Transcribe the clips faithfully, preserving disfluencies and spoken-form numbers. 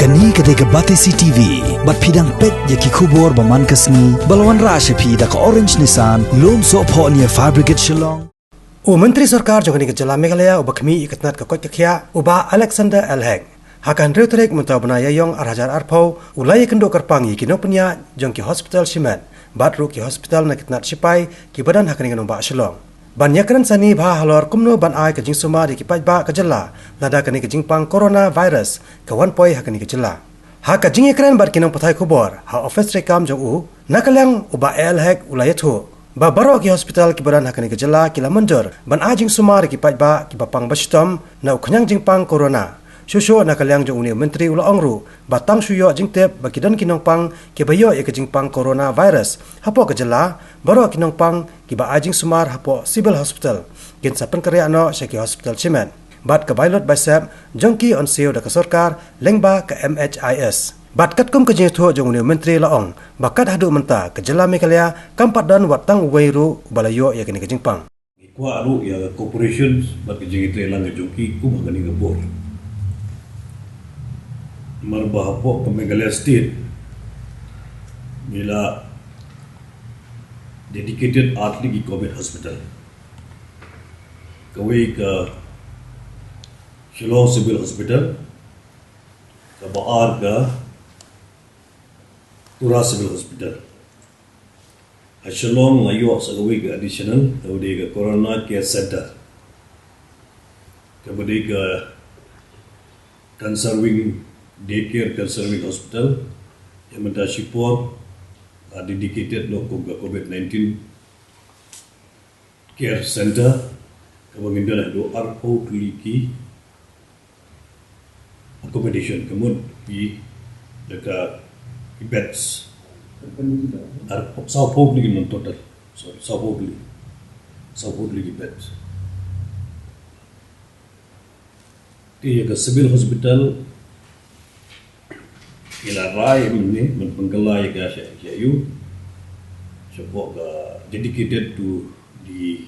Kane ka dei ka Batesi T V, bad phi dang peit ïa ki khubor ba man ka sngi, ba la wanrah sha phi da ka Orange Nissan, Lumsohphoh near Fire Brigade Shillong. U Myntri Sorkar jong kane ka jylla Meghalaya uba khmih ïa ka tnat ka koit ka khiah, u Bah Alexander L Hek, ha ka hynriew tarik mynta u bnai Ïaïong ar hajar arphew, u la ïakynduh kyrpang ïa ki nongpynïaid jong ki hospital shimet bad ruh ki hospital na ki tnat shipai kiba don ha kane ka nongbah Shillong, ban ïakren sani bha halor kumno ban ai ka jingsumar ïa ki paidbah ka jylla lada kane ka jingpang coronavirus ka wan poi ha kane ka jylla. Ha ka jingïakren bad ki nongpathai khubor ha ophis treikam jong u, na ka liang u Bah L Hek u la ïathuh ba baroh ki hospital kiba don ha kane ka jylla ki la mynjur ban ai jingsumar ïa ki paidbah kiba pang bashitom na u khñiang jingpang corona. Shuh shuh na ka liang jong une u myntri u la ong ruh ba tang shu ïoh jingtip ba ki don ki nongpang kiba ïoh ïa ka jingpang coronavirus hapoh ka jylla, baroh ki nongpang kiba ai jingsumar hapoh Civil Hospital kin sa pynkynriah noh sha ki hospital shimet bad ka bai lut bai sep jong ki yn siew da ka sorkar lyngba ka M H I S. Bad katkum ka jingïathuh jong une u myntri la ong ba kat haduh mynta ka jylla Meghalaya kam pat don wat tang uwei ruh uba la ïoh ïa kane ka jingpang. Ngi kwah ruh ïa ka cooperation bad ka jingïatreilang ka jong ki kum ha kane ka por. Namar ba hapoh ka Meghalaya State ngi la dedicated ar tylli ki Covid hospital. Kawei ka Shillong Civil Hospital, kaba ar ka Tura Civil Hospital. Ha Shillong la ïoh sa kawei ka additional, kaba dei ka Corona Care Center, kaba dei ka Cancer Wing, Day Care Cancer Wing Hospital, ïa mynta shipor la dedicated noh kum ka Covid nineteen Care Center, kaba ngin don haduh arphew tylli ki accommodation, ka mut ki, da ka, ki beds. Ar, sawphew tylli ki non total. Sorry, sawphew tylli. Sawphew tylli ki beds. Te ïa ka Civil Hospital, ïa la rai mynne, mynne pynkylla ïa ka sha, sha ïu. Shapoh ka dedicated to the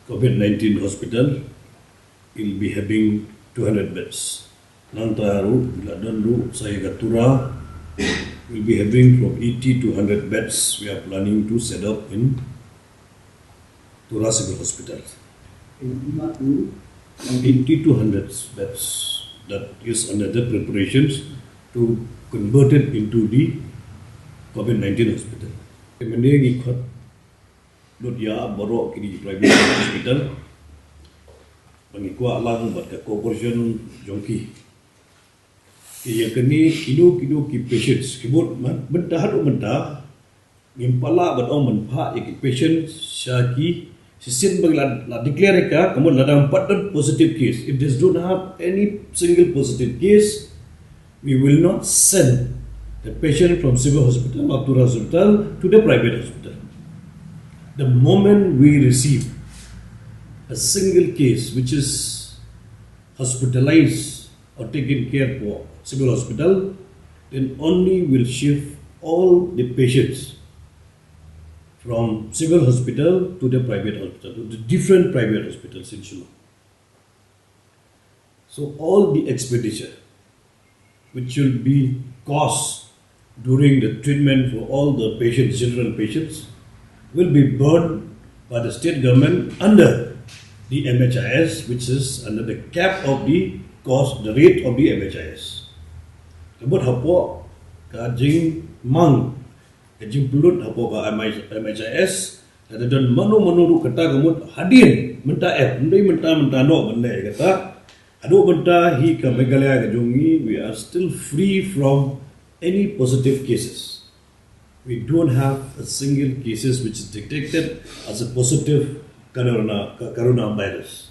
Covid nineteen hospital, it'll be having two hundred beds. Nangta ruh, la don ruh, sa ïa ka Tura, will be having from eighty to hundred beds we are planning to set up in Tura Civil Hospital. Eighty to hundred beds, that is under the preparations to convert it into the Covid nineteen hospital. Te mynne ngi khot lut ïa baroh kine ki private hospital ba ngi kwah lang bad ka cooperation jong ki. Ki ïa kane kino kino ki patients, ki mut mynta haduh mynta ngim pat lah ban ong mynta ïa ki patients sha ki shisien ba ngi la, la declare ïa ka, ka mut lada ym pat don positive case. If they don't have any single positive case, we will not send the patient from Civil Hospital or Tura Hospital to the private hospital. The moment we receive a single case which is hospitalized or taken care for Civil Hospital, then only we'll shift all the patients from Civil Hospital to the private hospital, to the different private hospitals in Shillong. So all the expenditure which will be cost during the treatment for all the patients, general patients, will be borne by the state government under the M H I S, which is under the cap of the cost, the rate of the M H I S. Ka mut hapoh ka jingmang, ka jingpynlut hapoh ka M H I S, lada don mano mano ruh kata ka mut hadien mynta, eh, ym dei mynta mynta noh ban leh kata. Haduh mynta hi ka Meghalaya ka jong ngi, we are still free from any positive cases. We don't have a single cases which is detected as a positive corona, coronavirus.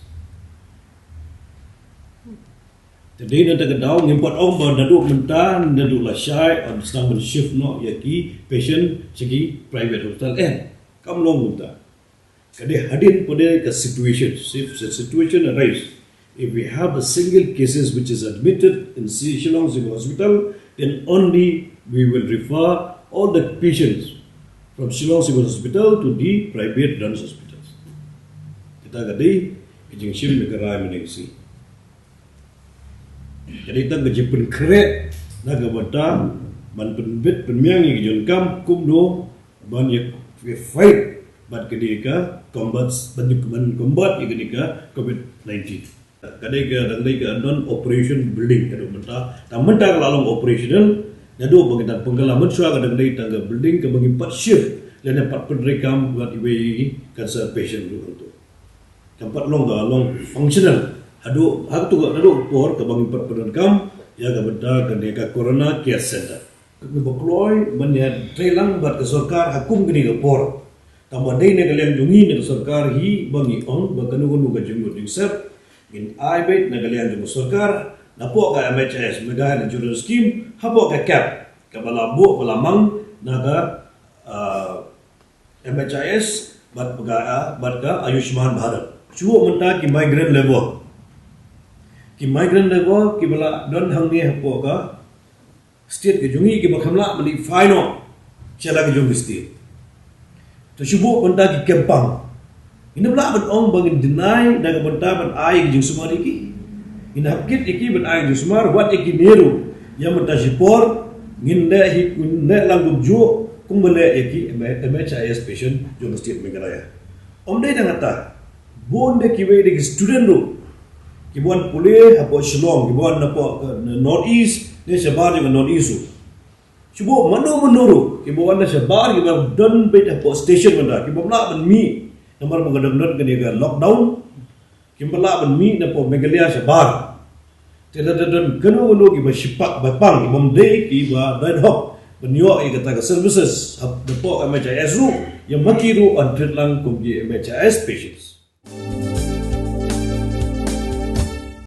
Te dei na kata ka daw ngim pat ong ba naduh mynta, naduh lashai, yn sdang ban shift noh ïa ki patient sha ki private hospital, eh, kam long kumta. Ka dei hadien pat ka situation. If the situation arise, if we have a single cases which is admitted in Shi-, Shillong Civil Hospital, then only we will refer all the patients from Shillong Civil Hospital to the private run hospitals. Kata ka dei ka jingshim ïa ka rai mynne ka sngi. Ka dei tang ka jingpynkhreh na ka bynta ban pynbit pynbiang ïa ka jingdonkam kumno ban ïa fight bad kane ka combat, ban ïa ban combat ïa kane ka covid nineteen. Ka dei ka dang dei ka non operation building ka dei mynta. Tang mynta ka la long operational, naduh ba ka dang pynkylla mynshuwa ka dang dei tang ka building kaba ngi pat shift lane pat pyntreikam bad iwei i cancer patient ruh hangto. Kam pat long ka long functional. Haduh hangto ka naduh por kaba ngi pat pyndonkam ïa ka bynta kane ka Corona Care Center. Ka ba kloi ban ïa trei lang bad ka sorkar ha kum kane ka por. Tang ba dei na ka liang jong ngi na ka sorkar hi ba ngi ong ba kano kano ka jingmut jingsep ngin ai beit na ka liang jong ka sorkar, napoh ka M H I S, Meghalaya Insurance Scheme, hapoh ka cap kaba la buh ba la mang na ka, ah, M H I S bad ka, ah, bad ka Ayushman Bharat. Shu mynta ki migrant labour, ki migrant labour kiba la don hangne hapoh ka state ka jong ngi kiba kham lah ban ïa fine noh sha la ka jong ka state. To shu buh mynta ki kempang. Ngin ym lah ban ong ba ngin deny na ka bynta ban ai ka jingsumar ïa ki. Ngin hap kit ïa ki ban ai ka jingsumar, wat ïa kine ruh ïa mynta shipor ngin leh hi, ngin leh lang kumjuh kumba leh ïa ki M H I S patient jong ka state Meghalaya. Ym dei tang kata, bun de kiwei de ki student ruh kiba wan pule hapoh Shillong, kiba wan napoh ka North East ne shabar jong ka North East ruh. Shu buh mano mano ruh kiba wan na shabar, kiba don beit hapoh station mynta, kiba ym lah ban mih namar ba ka dang don kane ka lockdown. Kim pat lah ban mih napoh Meghalaya shabar. Te lada don kano kano kiba shipak ba pang, kiba ym dei, kiba don hok ban ïoh ïa kata ka services hap napoh M H I S ruh, ïa ma ki ruh yn treat lang kum ki M H I S patients.